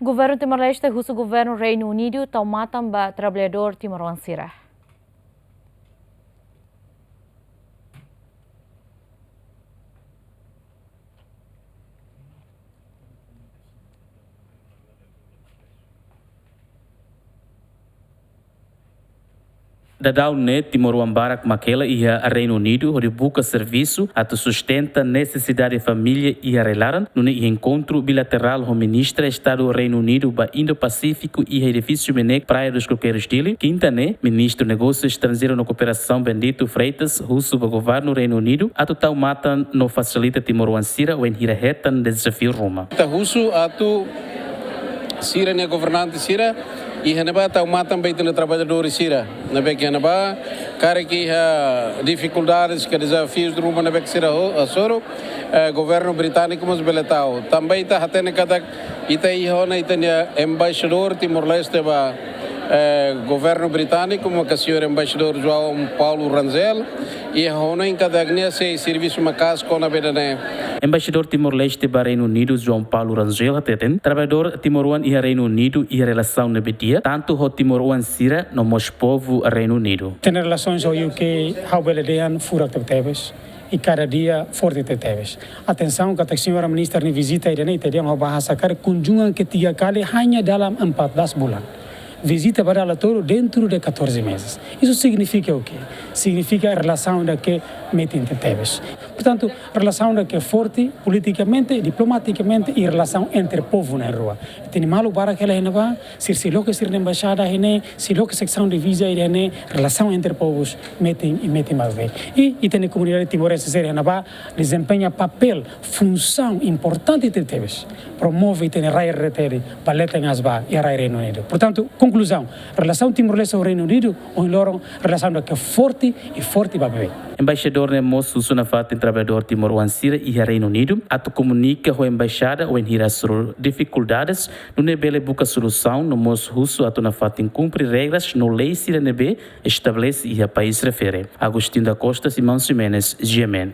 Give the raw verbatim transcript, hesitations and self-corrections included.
Governu Timor-Leste husu governu Reinu Unidu tau matan ba traballadór timoroan sira. Daudaun ne'e, timoroan barak mak hela iha Reinu Unidu hodi buka servisu atu sustenta nesesidade família iha rai-laran, nune'e iha enkontru bilaterál ho Ministra Estadu Reinu Unidu ba Indo-Pasífiku iha edifísiu MNEK Praia dos Coqueiros, Dili, kinta ne'e, Ministru Negósiu Estranjeiru no Kooperasaun Bendito Freitas husu ba governu Reinu Unidu atu tau matan no fasilita timoroan sira wainhira hetan dezafiu ruma. Ita husu atu sira-nia governante sira iha ne'ebá tau matan ba ita-nia traballadór sira ne'ebé ke iha ne'ebá, karik iha difikuldades ka dezafius ruma ne'ebé ke sira ho-, hasoru, eh, governu britániku mós bele tau. Tanba ita hatene katak ita iha ona ita-nia embaixadór Timor-Leste ba, eh, governu britániku, maka señór embaixadór João Paulo Rangel, iha ona nia katak nia sei servisu maka'as kona-ba ida-ne'e. Embaixadór Timor-Leste ba Reinu Unidu, João Paulo Rangel, hateten traballadór timoroan iha Reinu Unidu iha relasaun ne'ebé di'ak, tantu ho timoroan sira no mós povu Reinu Unidu. Tenke relasaun ho U K, ha'u bele dehan furak tebetebes, i kada dia forte tebetebes. Atensaun katak señora ministra nia vizita ida-ne'e, ita dehan ho bahasa karik, kunjungan ketiga kali hanya dalam empat belas bulan. Vizita ba dala tolu dentro de catorze meses. Isso significa o quê? Signifika relasaun ida ke metin tebetebes. Portantu, relasaun ida ke forte politikamente, diplomatikamente i relasaun entre povu na'in-rua. Ita-nia maluk barak hela iha ne'ebá, sira sei loke sira-nia embaixada iha ne'e, sei loke seksaun de viza iha ne'e, relasaun entre povus metin i metin ba beibeik. I ita-nia komunidade timorense sira iha ne'ebá dezempeña papél, funsaun importante tebetebes. Promove ita-nia rai reteri ba leten as ba iha rai Reinu Unidu. Portantu, konkluzaun, relasaun Timor-Leste ho Reinu Unidu, ohin loron, relasaun ida ke forte i forte ba beibeik. Embaixadór ne'e mós husu nafatin traballadór timoroan sira iha Reinu Unidu atu komunika ho embaixada wainhira hasoru difikuldades, nune'e bele buka solusaun, no mós husu atu nafatin kumpre regras no lei sira ne'ebé estabelese iha país refere. Agostinho da Costa, Simão Ximenes, G M N.